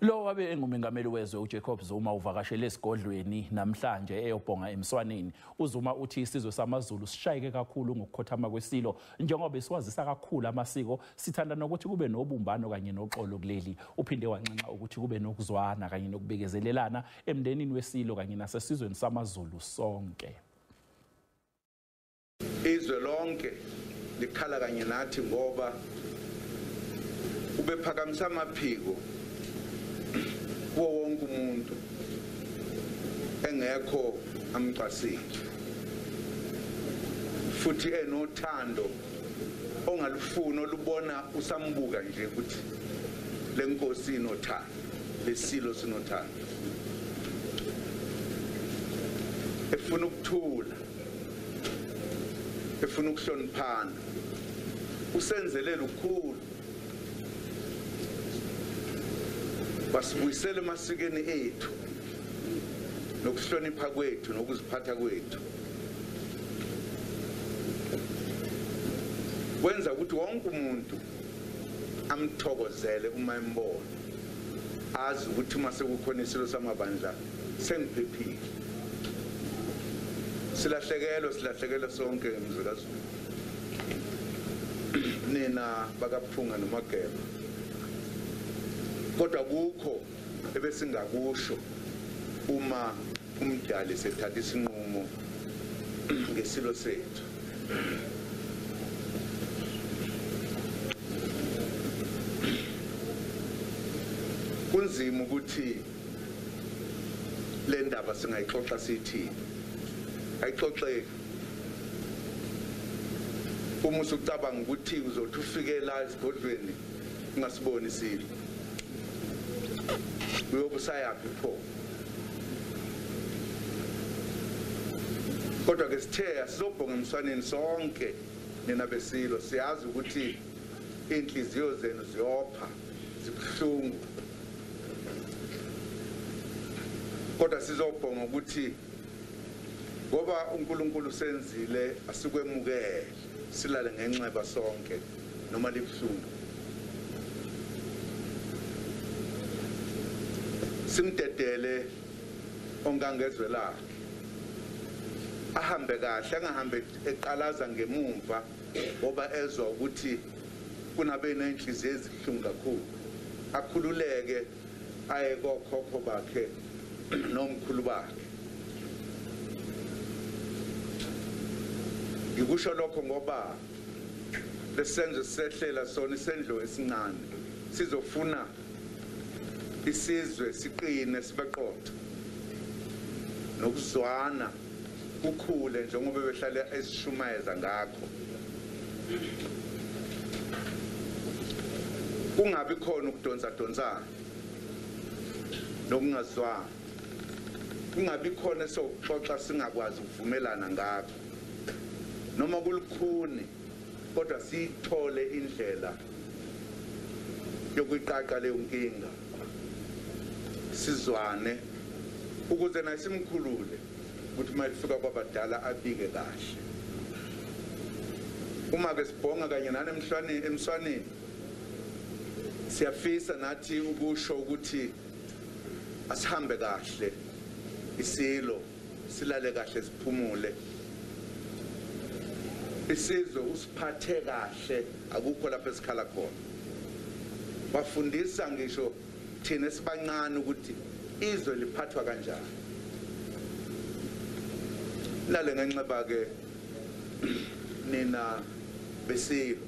Lo wabe engumengameli wezwe uJacob Zuma uvakashele esigodlweni namhlanje eyobhonga emswaneni. UZuma uthi isizwe samaZulu sishayeke kakhulu ngokukhothama kwesilo njengoba esiwazisa kakhulu amasiko, sithanda nokuthi kube nobumbano kanye noxolo kuleli. Uphinde wanxenxa ukuthi kube nokuzwana kanye nokubekezelelana emndenini wesilo kanye nasesizweni samaZulu sonke. Izwe lonke likhala kanye nathi ngoba ubephakamisa amaphiko kuwo wonke umuntu engekho amcwasile, futhi enothando ongalufuni olubona usambuka nje ukuthi lenkosi inothando, lesilo sinothando, efuna ukuthula, efuna ukuhloniphana. Usenzele lukhulu, basibuyisele emasikweni ethu nokuhlonipha kwethu nokuziphatha kwethu. Kwenza ukuthi wonke umuntu amthokozele uma embona, azi ukuthi uma sekukhona isilo samabandla sengiphephile. Silahlekelwe sonke emzwekazulu, nina bakaPhunga noMageba, kodwa kukho ebesingakusho uma umdali sethatha isinqumo ngesilo sethu. Kunzima ukuthi le ndaba singayixoxa sithini, ayixoxeki. Uma usucabanga ukuthi uzothi ufike la esigodlweni ungasiboni isilo, uyobusayaphi pho? Kodwa ke sithe asizobhonga emswaneni sonke nina besilo, siyazi ukuthi inhliziyo zenu ziyopha, zibuhlungu, kodwa sizobhonga ukuthi ngoba uNkulunkulu senzile asikwemukele, silale ngenxeba sonke noma libuhlungu. Simdedele ongangezwe lakhe ahambe kahle, angahambe eqalaza ngemumva ngoba ezwa ukuthi kunabe nenhliziyo ezibuhlungu kakhulu. Akhululeke aye kokhokho bakhe nomkhulu bakhe. Ngikusho lokho ngoba lesenzo sehlela sona isendlo esincane, sizofuna isizwe siqine sibeqotho nokuzwana kukhule njengoba behlale esishumayeza ngakho. Kungabi khona ukudonsa donsana nokungazwani, kungabi khona esokuxoxa singakwazi ukuvumelana ngakho, noma kulukhuni kodwa sithole indlela yokuyiqaqa leyo nkinga, sizwane ukuze naye simkhulule ukuthi uma efika kwabadala abike kahle. Uma ke sibhonga kanye nani emswaneni, siyafisa nathi ukusho ukuthi asihambe kahle isilo, silale kahle, siphumule. Isizwe usiphathe kahle, akukho lapho esikhala khona. Bafundisa ngisho thina esibancane ukuthi izwe liphathwa kanjani. Lale ngenxeba ke nina besilo.